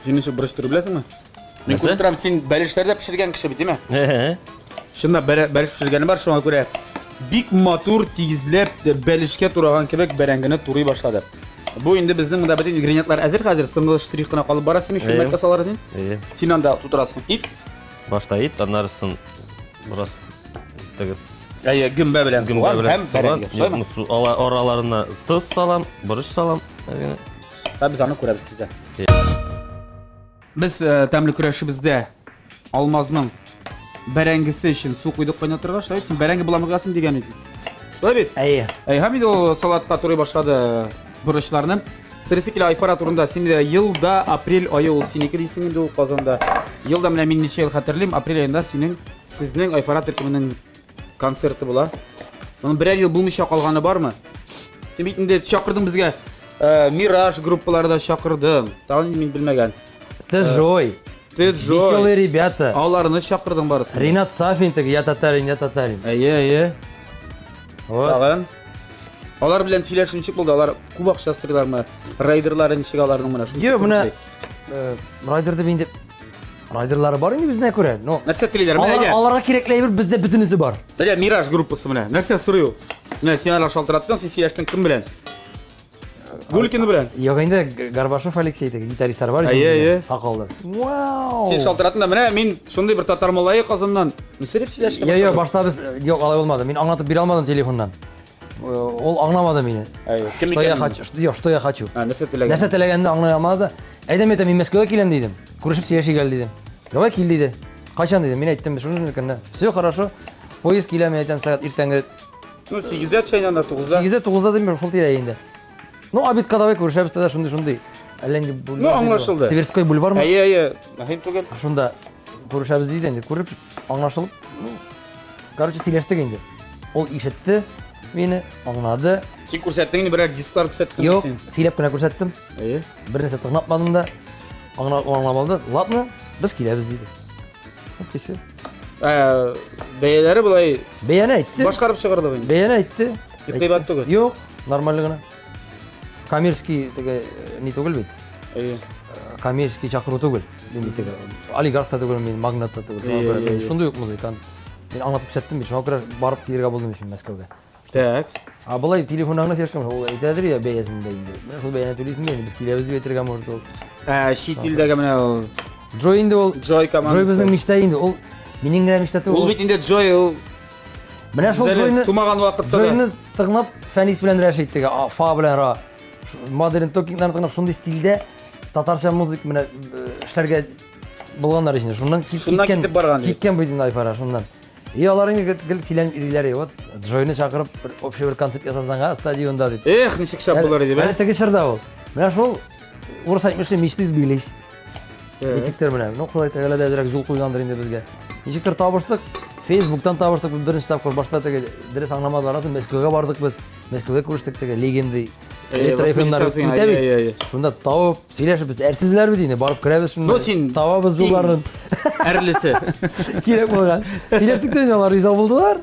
Син ничек борыч төреп беләсеңме? Мин күреп торам, син бәлешләр дә пешергән кеше бит, димә? Чынлап бәлеш пешергәне бар, шуңа күрә бик матур тигезләп бәлешкә тураган кебек бәрәңгене турый башлады. Бу инде безнең монда бөтен ингредиентлар әзер хәзер, соңгы штрих кына калып бара, син чүлмәккә салар син. Син анда тутырасың ит. Башта ит, аннары соң бераз тегез. Әйе, гөмбә белән суган һәм бәрәңге. Араларына тоз салам, борыч салам. Ә без аны күрәбез сездә. Без э, тәмле көрәшебездә Алмазның бәрәңгесе өчен су куйдык кайнатырга. Шулай бит, син бәрәңге боламык ясыйм дигән идең. Шулай бит? Әйе. Әй, һәм инде ул салатка турый башлады борычларны. Сөресе килә Айфара турында. Син дә елда апрель ае ул синеке дисең инде ул Казанда. Елда менә мин ничә ел хәтерлим, апрель аенда синең сезнең Айфара төркеменең концерты була. Моның берәр ел булмыйча калганы бармы? Син бит инде чакырдың безгә э, Мираж группалары да чакырдың. Тагын мин белмәгән. Ты Джой. Ты Джой. Веселые ребята. Аларны чакырдың барысын. Ринат Сафин теге я татарин, я татарин. Әйе, әйе. Вот. Тагын. Алар белән сөйләшү ничек булды? Алар күп акча сорыйлармы? Райдерлары ничек аларның менә шунысы. Юк, менә э, райдер дип инде райдерлары бар инде бездә күрә. Но Нәрсә телиләр? Менә алар, әйдә. аларга кирәкле әйбер бездә бөтенесе бар. Әйдә, Мираж группасы менә. Нәрсә сорый ул? Менә син алар шалтыраттың, син сөйләштең кем белән? Гулькин белән. Юк инде Горбашев Алексей теге гитаристлар бар. Әйе, әйе. Сакаллы. Вау! Син шалтыраттың да, менә мин шундый бер татар малае Казаннан. Нәрсә дип сөйләштең? Юк, юк, башта без юк, алай булмады. Мин аңлатып бирә алмадым телефоннан. Э, Ул аңламады мине. Әйе, кем Что я икәнен? хочу, что, юк, что я хочу. А, нәрсә теләгән? Нәрсә теләгәнне аңлый алмады да. Әйдә, мин әйтәм, мин Мәскәүгә киләм дидем. Күрешеп сөйләшик әле дидем. Давай кил диде. Кайчан дидем. Мин әйттем, шуны көнне. Все хорошо. Поезд килә, мин әйтәм, сәгать иртәнге Ну, 8-дә төшә инде анда, 9-да. 8-дә 9-да дим, шул тирә инде. Ну, обедка давай күрешәбез тогда шундый-шундый. Әллә инде бульвар. Ну, аңлашылды. Тверской бульвармы? Әйе, әйе, мөһим түгел. Шунда күрешәбез диде инде. Күреп, аңлашылып, ну, короче, сөйләштек инде. Ул ишетте мине, аңлады. Син күрсәттең инде берәр дисклар күрсәттең Юк, сөйләп кенә күрсәттем. Әйе. Бер нәрсә тыңлатмадым да. Аңлап аңлап алды. Ладно, без киләбез диде. Вот и все. Ә, бәяләре болай Бәяне әйтте. башкарып чыгарлык инде. Бәяне әйтте. Бик кыйбат түгел. Юк, нормально гына. Коммерческий теге э, ни түгел бит. Әйе. Коммерческий чакыру түгел. Мин бит теге олигарх та түгел, мин магнат та түгел. Шуңа Әйе, күрә әйе, мин әйе. шундый ук музыкант. Мин аңлатып күрсәттем бит, шуңа күрә барып килергә булдым мин Мәскәүгә. Так. А болай телефоннан гына сөйләшкән, ул әйтәдер я бәясен дә инде. Менә шул бәяне түлисең дә инде, без киләбез дип әйтергә может ул. Ә, чит илдәге менә ул Джой инде ул. Джой командасы. Джой безнең мечта инде. Ул минем генә мечта түгел. Ул бит инде Джой ул Менә шул Әле Джойны тумаган вакытта да. Джойны тыңлап Фәнис белән Рәшит теге а, Фа белән Ра. Модерн Токингларны тыңлап шундый стильдә татарча музыка менә э, эшләргә булганнар өчен. Шуннан Шуннан киткән китеп барган дип. Киткән бит инде Айфара шуннан. И алар инде гел, гел сөйләнеп йөриләр, вот Джойны чакырып бер общий бер концерт ясасаң, а, стадионда дип. Эх, ничек шәп булыр иде, Әле бә. теге чорда ул. Менә шул урыс әйтмешли, мечты сбылись. Ничектер менә, ну, Ходай Тәгалә дә әзрәк юл куйгандыр инде безгә. Ничектер табыштык, Фейсбуктан табыштык без беренче тапкыр. Башта теге дөрес аңламадылар, аннан соң Мәскәүгә бардык без. Мәскәүгә күрештек теге легенда Ретро FM-нар үтә бит. Шунда табып, сөйләшеп без әрсезләр бит инде, барып керәбез шунда. Ну, син табабыз юлларын. Әрлесе. Кирәк булган. Сөйләштек тә инде, алар риза булдылар.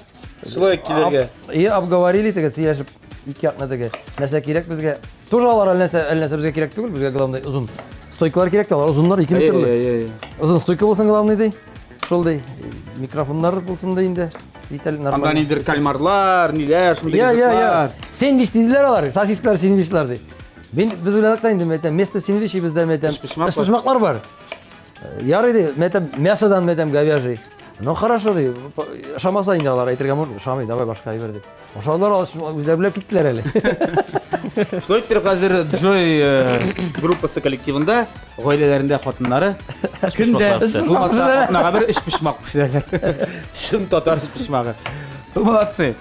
Шулай килергә. И обговорили теге сөйләшеп ике якны теге. Нәрсә кирәк безгә? Тоже алар әллә нәрсә, әллә нәрсә безгә кирәк түгел, безгә главное озын стойкалар кирәк тә, алар озыннар 2 метрлы. Озын стойка булсын главный ди. Шул ди. Микрофоннар булсын ди инде. Виталий нормально. Анда ниндидер кальмарлар, ниләр, шундый Я, я, я. Сэндвич диделәр алар, сосискалар, сэндвичлар ди. Мин без уйладык та инде, мен әйтәм, вместо сэндвичей бездә, мен әйтәм, Өчпочмак бар. Ярый ди, мен әйтәм, мясодан, мен әйтәм, говяжий. Ну хорошо ди, ошамаса инде алар әйтергә можно, ошамый, давай башка әйбер дип. Ошадылар, үзләре беләп киттеләр әле. Шулай итеп хәзер Джой группасы коллективында гаиләләрендә хатыннары көндә булмаса атнага бер өчпочмак пешерәләр. Чын татар өчпочмагы. Молодцы.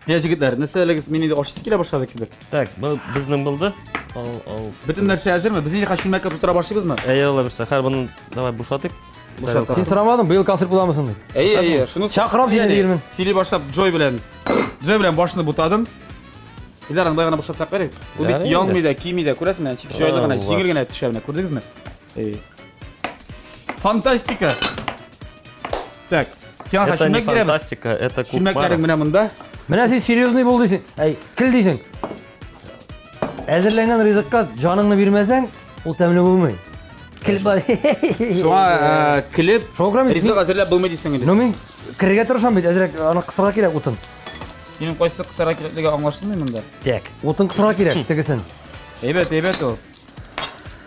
Я, җегетләр, нәрсә әлегез мин инде ашыйсы килә башлады кебек. Так, бу безнең булды. Ал, ал. Бөтен нәрсә әзерме? Без инде хәзер чүлмәккә тутыра башлыйбызмы? Әйе, алла бирсә. Хәзер моны давай бушатыйк. Бушатыйк. Син сорамадың, быел концерт буламы соң дип. Әйе, әйе, шуны Чакырам сине диермен. Сөйли башлап Джой белән. Джой белән башны бутадым. Илдар, аны былай гына бушатсак ярый. Ул бит янмый да, кими дә, күрәсеңме? Ничек җайлы гына, җиңел генә төшә менә, күрдегезме? Әйе. Фантастика! Так, сиңа Это не чүлмәк бирәбез. фантастика, это Чүлмәкләрең кукмара. менә монда. Менә син серьезный бул дисең. Әй, кел дисең. Әзерләнгән ризыкка җаныңны бирмәсәң, ул тәмле булмый. Кел бар. Шуңа э, килеп, Шуңа күрә мин- ризык әзерләп булмый дисең инде. Ну мин керергә тырышам бит, әзрәк аны кысырга кирәк утын. Синең кайсы кысарга кирәклеге аңлашылмый монда. Так. Утын кысырга кирәк, тегесен. Әйбәт, әйбәт ул.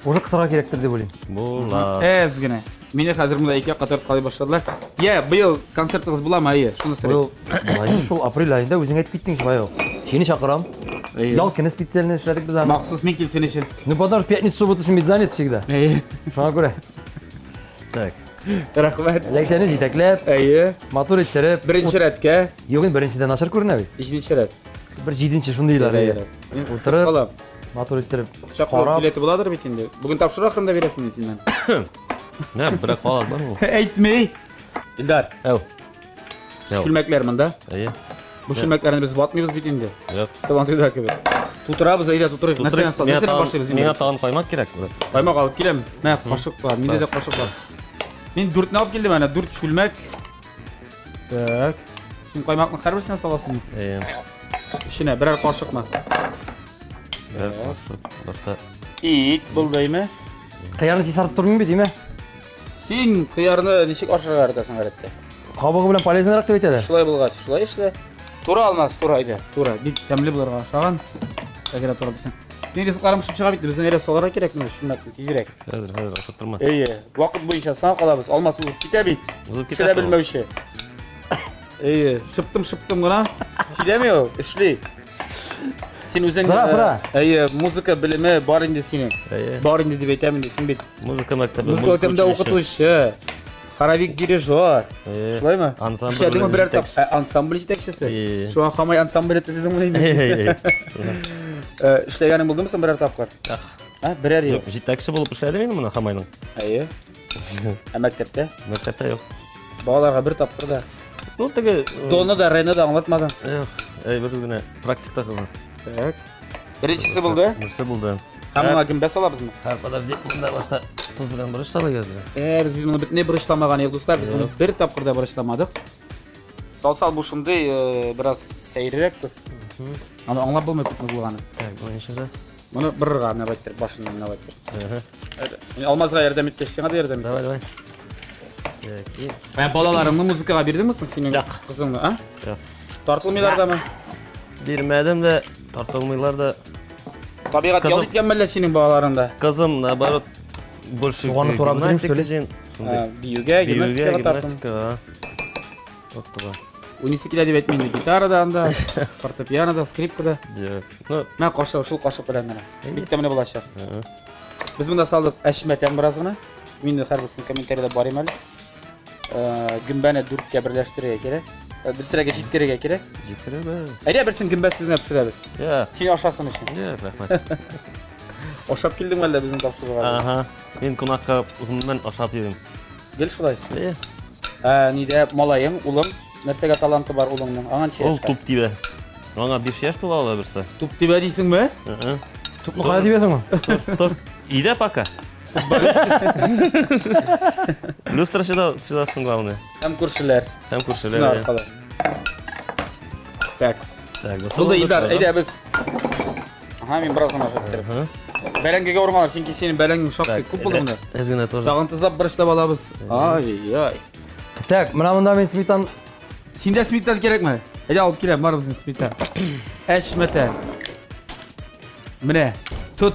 Уже кысырга кирәктер дип уйлыйм. Була. Әз генә. Мине хәзер монда ике якка тарткалый башладылар. Я, быел концертыгыз буламы, әйе? Шуны сорыйм. Быел шул апрель аенда үзең әйтеп киттең шулай ук. Сине чакырам. Әйе. Ял көне специально эшләдек без аны. Махсус мин килсен өчен. Ну, потому что пятницу, субботу син бит занят всегда. Әйе. Шуңа күрә. Так. Рәхмәт. Ләйсәне җитәкләп, Әйе. матур иттереп. Беренче рәткә, Юк, инде беренчедә начар күренә бит. икенче рәт. Бер җиденче шундыйлар. Әйе. Мин Утырып, калам. Матур иттереп. Чакыру Карап. билеты буладыр бит инде. Бүген тапшыру ахырында бирәсең мин синнән. Нә, бер калат бар ул. Әйтми. Илдар, Әү. Әү. чүлмәкләр монда. Әйе. Бу чүлмәкләрне без ватмыйбыз бит инде. Юк. Сабантуйда кебек. Тутырабыз, әйдә тутырыйк. Нәрсәдән сал? Миңа Нәрсәдән тагын- башлыйбыз инде? Миңа тагын каймак кирәк. брат. Каймак алып киләм. Мә, кашык бар. Миндә дә кашык бар. Мин дүртне алып килдем әнә, дүрт чүлмәк. Так. Син каймакны һәрберсенә саласыңмы? Әйе. Эченә берәр кашыкмы? Бер кашык. Башта Ит булдымы? Кыярны тиз сарып тормыйм бит, димә. Син кыярны ничек ашарга яратасың гадәттә? Кабыгы белән полезныйрак дип әйтәләр. Шулай булгач, шулай эшлә. Тура алмас, тура әйдә, тура. Бик тәмле булырга ашаган. Әгәр тура дисәң. Син ризыкларың пешеп чыга бит, безнең әле салырга кирәк менә чүлмәкне тизрәк. хәзер, хәзер ашыктырма. Әйе, вакыт буенча сана калабыз. Алмас узып китә бит. Узып китә. Пешерә белмәүче. Әйе, шыптым-шыптым гына. Сөйләми ул, эшли. Син үзең Сыра, сыра. Әйе, музыка белеме бар инде синең. Әйе. Бар инде дип әйтәм инде, син бит Музыка мәктәбе. музыка мәктәбендә укытучы, хоровик дирижер. Әйе. Шулаймы? Ансамбль Эшләдеңме белән берәр тап? җитәкче. Ә, Ансамбль җитәкчесе. Әйе. Шуңа Хамай ансамбле төзедеңме инде? Әйе. Э, Эшләгәнең булдымы соң берәр тапкыр? Ах. А, берәр ел. Юк, җитәкче булып эшләдем инде моны Хамайның. Әйе. Ә мәктәптә? Мәктәптә юк. Балаларга бер тапкыр да. Ну, теге Доны да, рены да аңлатмадың. Юк, әй, бер генә практикта кылган. Так. Беренчесе булды. Берсе булды. Һәм моңа гөмбә салабызмы? Һәм подожди, монда башта тоз белән борыч салыйк әзер. Э, без бит моны бөтенләй борычламаган идек, дуслар. Без моны бер тапкыр да борычламадык. Салсал бу шундый э, бераз сәеррәк тоз. Аны аңлап булмый күпме булганын. Так, бу ничә? Моны борырга менә байтыр, башыннан менә байтыр. Ага. Мин Алмазга ярдәм иткәч, сиңа да ярдәм итәм. Давай, давай. Так, и Ә балаларыңны музыкага бирдеңме соң синең Юк. кызыңны, а? Юк. Тартылмыйлар дамы? Бирмәдем дә, тартылмыйлар да. Табигать ял Кызым. иткән мәллә синең балаларыңда? Кызым, наоборот, больше Суганны турап бетерим, что гимнастика ли? җыен. Шундый. Ә, Биюгә, Биюгә, гимнастикага тартым. гимнастикага. Вот туга. Уйныйсы килә дип әйтмим инде. Гитарада анда, фортепианода, скрипкада. Юк. Ну, Мә кашык, шул кашык белән генә. Бик тәмле булачак. ага. Без монда салдык әчмәтән бераз гына. Мин дә һәрберсен комментариядә барыйм әле. Э, Гөмбәне дүрткә берләштерергә кирәк. Э, Дөресрәге җиткерергә кирәк. Җиткерәбез. Әйдә берсен гөмбәсез генә пешерәбез. Я, Син ашасын өчен. я, рәхмәт. Ашап килдеңме әллә безнең тапшыруга? Ага. Мин кунакка гомумән ашап йөрим. Гел шулай. Э, Ә, нидә малаең, улың? Нәрсәгә таланты бар улыңның? Аңа ничә Ул яшь? туп тибә. Аңа 5 яшь тула ала берсе. Туп тибә дисеңме? Ага. Тупны кая тибәсең ул? Тоже өйдә пока. Люстра чыдасын главное. Һәм күршеләр. Һәм Стена күршеләр. аркылы. Так. Так, Булды, Илдар, әйдә без. Ага, мин бераз гына ашап бетереп. Бәрәңгегә урмалар, чөнки синең бәрәңгең шактый күп булды монда. Әз генә тоже. Тагын тозлап борычлап алабыз. Ай-яй. Так, менә монда мин сметан Синдә сметан кирәкме? Әйдә алып киләм, бар безнең сметан. Әшмәтә. Менә, тот.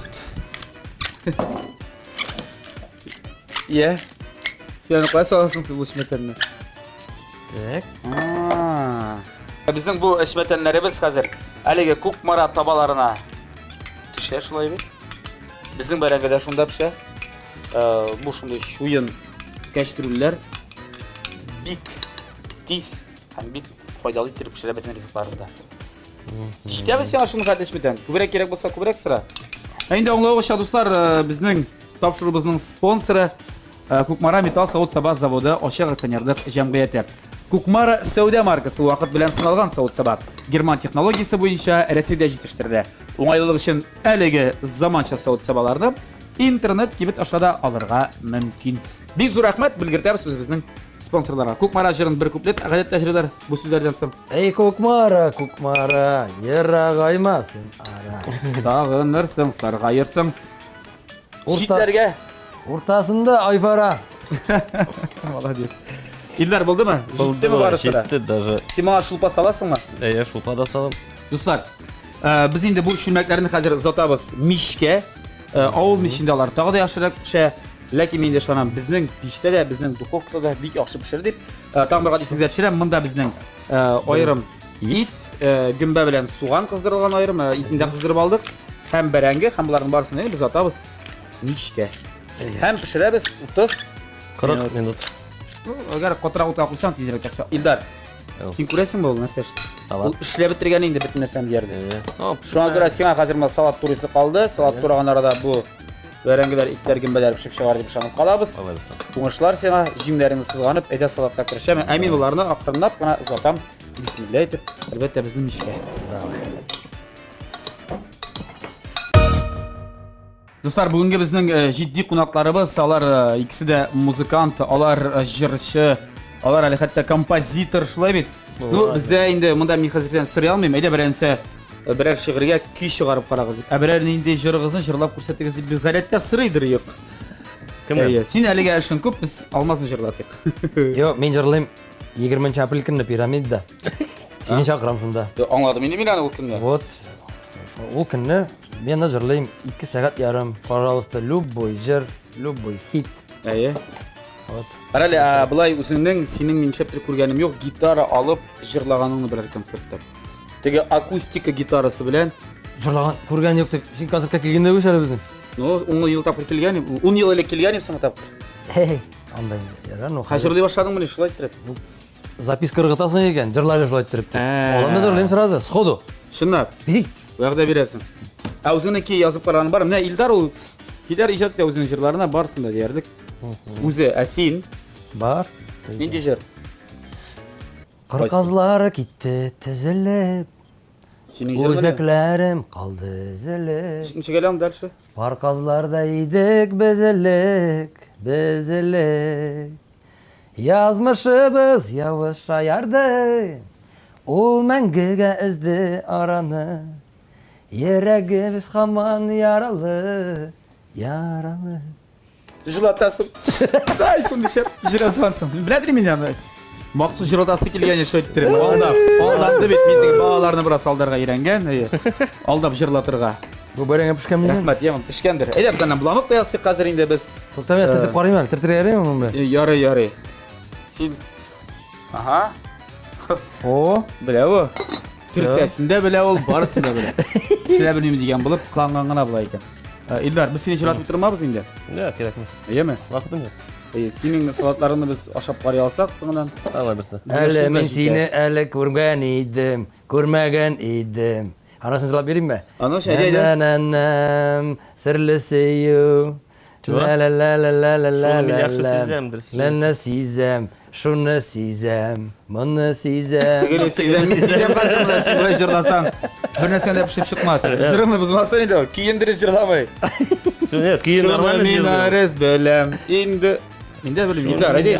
Иә. Сен аны кая саласың бу эшмәтәнне? Так. Безнең бу эшмәтәннәребез хәзер әлеге Кукмара табаларына төшә шулай бит. Безнең бәрәңге дә шунда пешә. Бу шундый чуен кәчтрүлләр бик тиз һәм бик файдалы итеп пешерә бөтен ризыкларны да. Җитәме сиңа шуны хәтле эшмәтән? Күбрәк кирәк булса, күбрәк сора. Ә инде аңлавыгызча, дуслар, безнең тапшыруыбызның спонсоры Кукмара металл савыт-саба заводы ачык акционерлык җәмгыяте. Кукмара сәүдә маркасы вакыт белән сыналган савыт-саба. Герман технологиясе буенча Рәсәйдә җитештерелә. Уңайлылык өчен әлеге заманча савыт-сабаларны интернет кибет аша да алырга мөмкин. Бик зур рәхмәт белгертәбез үзебезнең спонсорларга. Кукмара җырын бер куплет гадәттә җырлар бу сүзләрдән соң. Эй, Кукмара, Кукмара, ерагаймасын ара. Сагынырсың, саргаерсың. Урта- Читләргә. Уртасында Айфара. Молодец. Илдар булдымы? Җиттеме барысы да? Җитте даже. Син моңа шулпа саласыңмы? Әйе, шулпа да салам. Дуслар, без инде бу чүлмәкләрне хәзер озатабыз мичкә. Авыл мичендә алар тагы да яхшырак пешә. Ләкин мин инде ышанам, безнең пичтә дә, безнең духовкада да бик яхшы пешер дип. Тагын бер кат исегезгә төшерәм, монда безнең аерым ит, гөмбә белән суган кыздырылган аерым, итне дә кыздырып алдык. Һәм бәрәңге, һәм боларның барысын инде без атабыз мичкә. Һәм пешерәбез 30 40 минут. Ну, әгәр катырак утка куйсаң, тизрәк яхшы. Илдар, Әу. син күрәсеңме ул нәрсә? Салат. Ул эшләп бетергән инде бөтен нәрсәне диярлек. Әйе. О, Шуңа күрә сиңа хәзер менә салат турыйсы калды. Салат тураган арада бу бәрәңгеләр, итләр, гөмбәләр пешеп чыгар дип ышанып калабыз. Алай булса. Уңышлар сиңа, җиңнәреңне сызганып, әйдә салатка керешәм. Ә мин боларны акрынлап кына озатам. Бисмилла әйтеп, әлбәттә, безнең мичкә. Дуслар, бүгенге безнең җитди кунакларыбыз, алар икесе дә музыкант, алар җырчы, алар әле хәтта композитор, шулай бит? Ну, бездә инде монда мин хәзер сездән сорый алмыйм. Әйдә берәрсе берәр шигырьгә көй чыгарып карагыз дип. Ә берәр нинди җырыгызны җырлап күрсәтегез дип без гадәттә сорыйдыр юк. Кемнән? Әйе, син әлегә эшең күп, без Алмазны җырлатыйк. Юк, мин җырлыйм 20 апрель көнне пирамидада. Сине чакырам шунда. Аңладым инде мин аны ул көнне. Вот. Ул көнне мин анда җырлыйм 2 сәгать ярым. Пожалуйста, любой җыр, любой хит. Әйе. Вот. Карале, ә, былай үзеңнең синең мин шәптер күргәнем юк, гитара алып җырлаганыңны берәр концертта. Теге акустика гитарасы белән. Җырлаган күргән юк дип, син концертка килгәндә үс әле безнең. Ну, 10 ел тапкыр килгән, 10 ел элек килгән идем соңгы тапкыр. Хе-хе. Анда инде. Ярар, ну. Хәзер җырлый башладыңмыни шулай иттереп? Записка ыргытасың икән, җырлар шулай иттереп. дип. Ә. Алам да җырлыйм сразу, сходу. Чынлап, Һи. вәгъдә бирәсең. Ә үзеңнеке язып караган бар. Менә Илдар ул Илдар иҗат итә үзенең җырларына барысын да диярлек. Үзе, ә син Бар. нинди җыр? Кыр казлары китте тезелеп, Синең җырмыни? үзәкләрем калды өзелеп. Ничек әле аны дальше? Пар казларда идек без элек, без элек. Язмышыбыз явыз шаярды, ул мәңгегә өзде араны. Йөрәгебез һаман яралы, яралы. Җылатасың. Дай шундый шәп җыр язгансың. Белә мин аны. Махсус җырлатасы килгән шулай иттереп. Алдап, алдап бит мин теге балаларны бераз алдарга өйрәнгән. Әйе. Алдап җырлатырга. Бу бәрәңге пешкән микән? Рәхмәт, яман пешкәндер. Әйдә, без аннан боламык та ясыйк хәзер инде без. Тукта, мин төртеп карыйм әле, төртергә ярыймы моны? Ярый, ярый. Син Ага. О, Белә бу. Төртәсен дә белә ул, барысын да белә. Кешеләр белмим дигән булып, кыланган гына була икән. Илдар, без сине җырлатып тормабыз инде. Юк, кирәкми. Әйеме? Вакытым юк. Әйе, синең салатларыңны без ашап карый алсак, соңыннан. Алай берсе. Безгә Әле шул да мин җитә. сине әле күргән идем, күрмәгән идем. Анысын җырлап биримме? Аны өчен әйдә, әйдә. Серле сөю. Шуны мин яхшы сизәм, дөрес. Ләлә сизәм, шуны сизәм, моны сизәм. Тегене сизәм, мин сизәм хәзер менә син болай җырласаң, бер нәрсәң дә пешеп чыкмас. Җырыңны бозмасын инде, көен дөрес җырламый. Шуны көен нормально Шуны мин җырлый. дөрес беләм. Инде мин дә белмим, Илдар, әйдә.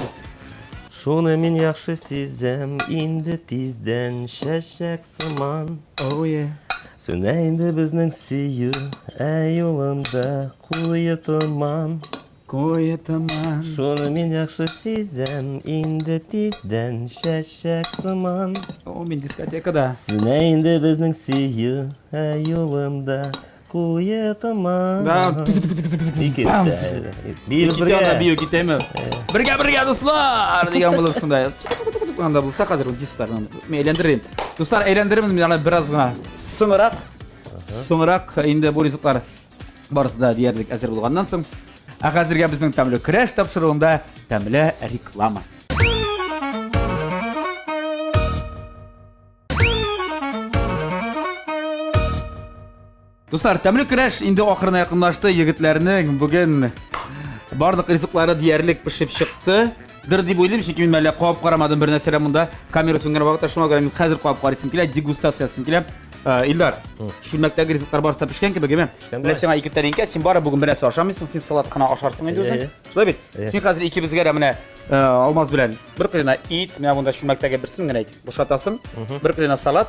Шуны мин яхшы сизәм, инде тиздән чәчәк сыман. Oh yeah. Сүнә инде безнең сөю, ә юлында куе томан. Куе томан. Шуны мин яхшы сизәм, инде тиздән чәчәк сыман. О, мин дискотекада. Сүнә инде безнең сөю, ә юлында куе томан. Да. Бик Биебез Китә анда бергә. бию китәме? Бергә бергә дуслар дигән булып шундай. Анда булса хәзер ул дисклар мин әйләндерим. Дуслар әйләндерермен мин аны бераз гына соңрак. Соңрак инде бу ризыклар барысы да диярлек әзер булганнан соң. Ә хәзергә безнең тәмле көрәш тапшыруында тәмле реклама. Дуслар, тәмле көрәш инде ахырына якынлашты. Егетләрнең бүген барлык ризыклары диярлек пешеп чыкты. Дыр дип уйлыйм, чөнки мин әллә кабып карамадым бер нәрсә монда. Камера сүнгән вакытта шуңа күрә мин хәзер кабып карыйсым килә, дегустация ясыйм килә. Илдар, чүлмәктәге ризыклар барысы да пешкән кебек, әйме? Пешкән Менә сиңа ике тәлинкә, син бары бүген бер нәрсә ашамыйсың, син салат кына ашарсың инде үзең. Шулай бит? Син хәзер икебезгә дә менә Алмаз белән бер кырына ит, менә монда чүлмәктәге берсен генә әйт, бушатасың, бер кырына салат.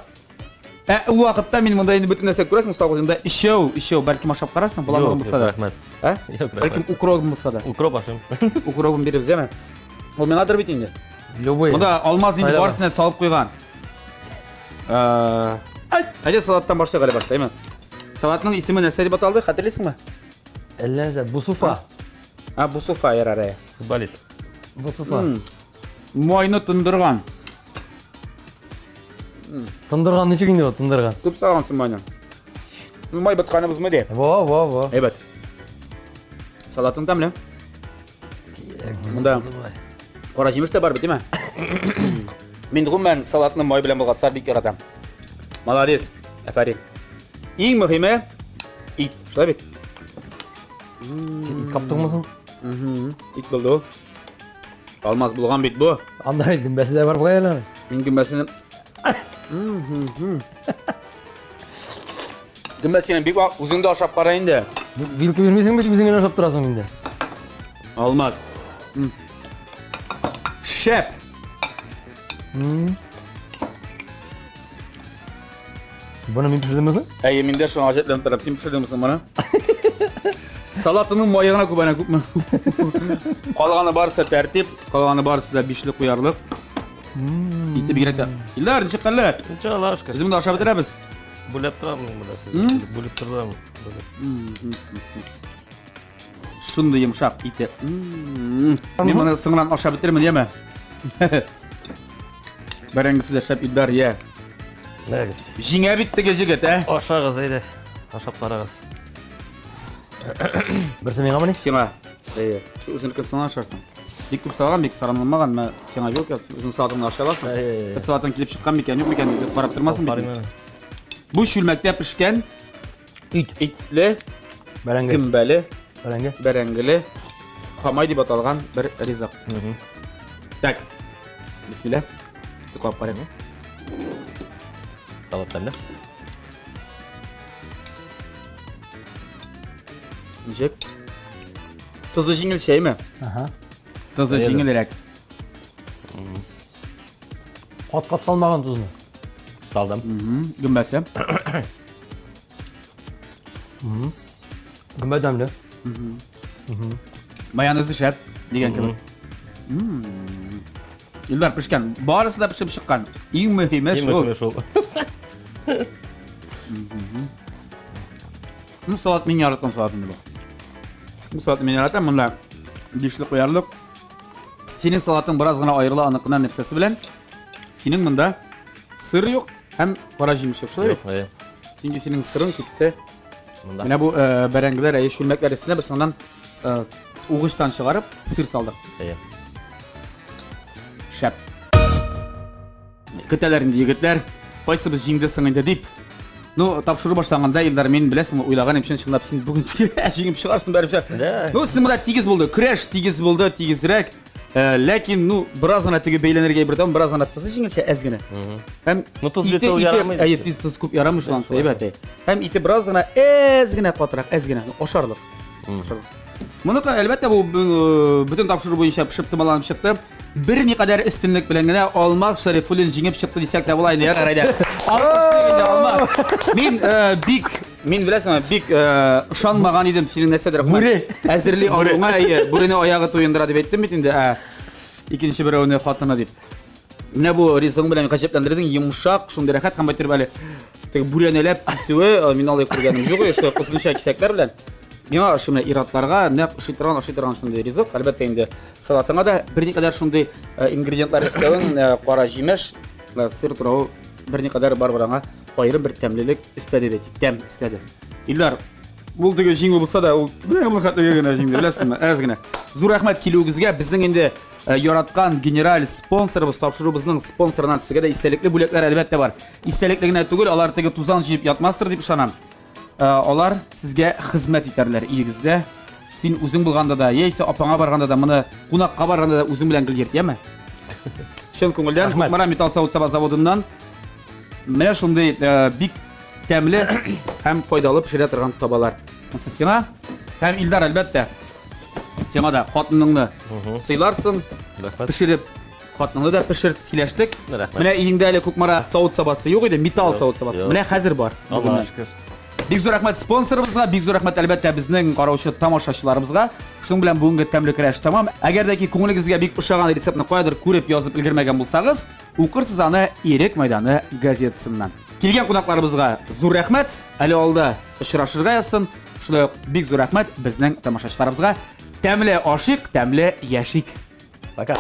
Ә ул вакытта мин монда инде бөтен нәрсә күрәсең, Мустафа үзеңдә өчәү, өчәү, бәлкем ашап карарсың, боламыгың булса да. Рәхмәт. Ә? Юк, рәхмәт. Бәлкем укробың булса да. Укроп ашыйм. Укробын биребез, әме? Ул миңадыр бит инде. Любой. Монда Алмаз инде Сайлама. барысына салып куйган. Әйдә салаттан башлыйк әле башта, әйме? Салатның исеме нәрсә дип аталды, хәтерлисеңме? Әллә нәрсә, Бусуфа. А, Бусуфа, ярар, әйе. Футболист. Бусуфа. Майны тондырган. Тондырган ничек инде ул, тондырган? Күп салгансың майны. Май ботканыбызмы ди? Во, во, во. Әйбәт. Салатың тәмле. Монда кара җимеш тә бар бит, димә? Мин гомумән салатны май белән болгатса бик яратам. Молодец. Афәрин. Иң мөһиме ит. Шулай бит? Син ит каптыңмы соң? Ит булды ул. Алмаз булган бит бу. Анда бит гөмбәсе дә бар бугай әле. Мин гөмбәсен Гөмбәсен бик үзең дә ашап кара инде. Вилка бирмисең бит, үзең генә ашап торасың инде. Алмаз. Шәп. Буны мин пешердемме соң? Әйе, мин дә шуңа гаҗәпләнеп торам. Син пешердеңме соң моны? Салатының мае гына күп әнә күпме. Калганы барысы тәртип, калганы барысы да бишле куярлык. Ите бигрәк тә. Илдар, ничек хәлләр? Ничек Аллашка? Без монда ашап бетерәбез. Бүлеп торам мин монда сезне. Бүлеп торам. Бүлеп. Шундый йомшак ите. Мин моны соңыннан ашап бетермен, яме. Бәрәңгесе дә шәп, Илдар, я. Нәгез. Җиңә бит теге җегет, ә? Ашагыз әйдә. Ашап карагыз. Берсе миңа мени? Сиңа. Әйе. Үзеңнекен соңыннан ашарсың. Бик күп салган, бик саранланмаган, менә сиңа вилка, үзең салатыңны ашай аласың. Әйе. Бер салатың килеп чыккан микән, юк микән дип карап тормасың бит. Карыйм әле. Бу чүлмәктә пешкән Ит. итле, Бәрәңге. гөмбәле, Бәрәңге. бәрәңгеле, хамай дип аталган бер ризык. Так. Бисмилла. Тукап карыйм. Салат тәмле. Ничек? Тозы җиңел чәйме? Ага. Тозы Әйе. җиңелрәк. Кат-кат салмаган тузны. Салдым. Гөмбәсе. Гөмбә тәмле. Майонезы шәп дигән кебек. Илдар пешкән. Барысы да пешеп чыккан. Иң мөһиме Иң шул. мөһиме шул. Ну, салат мин яраткан салат инде бу. Бу салатны мин яратам. Монда бишле куярлык. Синең салатың бераз гына аерыла аныкыннан нәрсәсе белән. Синең монда сыр юк һәм кара җимеш юк, шулай бит? Юк, әйе. Чөнки синең сырың китте. Монда. Менә бу бәрәңгеләр, әйе, чүлмәкләр өстенә без аннан угычтан чыгарып сыр салдык. Әйе. Шәп. Көтәләр инде егетләр. Кайсыбыз җиңде соң инде дип. Ну, тапшыру башланганда, Илдар, мин беләсеңме, уйлаган идем, чынлап син бүген җиңеп чыгарсың бәребер. Да. Ну, син монда тигез булды. Көрәш тигез булды, тигезрәк. Э, ләкин, ну, бераз гына теге бәйләнергә бер там, бераз гына тызы җиңелчә, әз генә. Һәм Ну, тоз ите- бит ул ите- ярамый. Әйе, тоз тоз күп ярамый шуннан соң, әйбәт. әй. Һәм ите бераз гына әз генә катырак, әз генә, ну, ашарлык. Ашарлык. Моныкы, әлбәттә, бу э, бөтен тапшыру буенча пешеп томаланып чыкты. Берникадәр өстенлек белән генә Алмаз Шәрифуллин җиңеп чыкты дисәк тә була инде, ярар әйдә. Алкышлыйк инде Алмаз. Мин э, бик, мин беләсеңме, бик э, ышанмаган идем синең нәрсәдер. Бүре. Әзерли алуыңа, әйе, бүрене аягы туендыра дип әйттем бит инде, ә икенче берәүне хатыны дип. Менә бу ризыгың белән гаҗәпләндердең, йомшак, шундый рәхәт һәм әйтеп әле теге бүрәнәләп кисүе, э, мин алай күргәнем юк, шулай озынча кисәкләр белән. Миңа ошый менә ир-атларга нәкъ ошый торган, ошый торган шундый ризык. Әлбәттә инде салатыңа да берникадәр шундый э, ингредиентлар өстәвең, э, кара җимеш, э, сыр турау берникадәр барыбер аңа аерым бер тәмлелек өстәде бит, тәм өстәде. Илдар, ул теге җиңү булса да, ул менә моның хәтлеге генә җиңде, беләсеңме? Әз генә. Зур рәхмәт килүегезгә. Безнең инде яраткан генераль спонсорыбыз, тапшыруыбызның спонсорыннан сезгә дә истәлекле бүләкләр әлбәттә бар. Истәлекле генә түгел, алар теге тузан җыеп ятмастыр дип ышанам. Э, алар сезгә хезмәт итәрләр өегездә. Син үзең булганда да, яисә апаңа барганда да, моны кунакка барганда да үзең белән гел йөрт, яме? Чын күңелдән Кукмара металл савыт-саба заводыннан менә шундый э, бик тәмле һәм файдалы пешерә торган табалар. Монысы сиңа һәм Илдар, әлбәттә, сиңа да хатыныңны сыйларсың, Рәхмәт. пешереп хатыныңны да пешерт, сөйләштек. Рәхмәт. Менә өеңдә әле Кукмара савыт-сабасы юк иде, металл Юк, савыт-сабасы. юк. Менә хәзер бар. Аллаһка Бүгеннән. шөкер. Бик зур рәхмәт спонсорыбызга, бик зур рәхмәт әлбәттә безнең караучы тамашачыларыбызга. Шуның белән бүгенге тәмле көрәш тәмам. Әгәр дә ки күңелегезгә бик ошаган рецептны каядыр күреп язып өлгермәгән булсагыз, укырсыз аны Ирек мәйданы газетасыннан. Килгән кунакларыбызга зур рәхмәт. Әле алда очрашырга язсын. Шулай ук бик зур рәхмәт безнең тамашачыларыбызга. Тәмле ашыйк, тәмле яшик. Пока.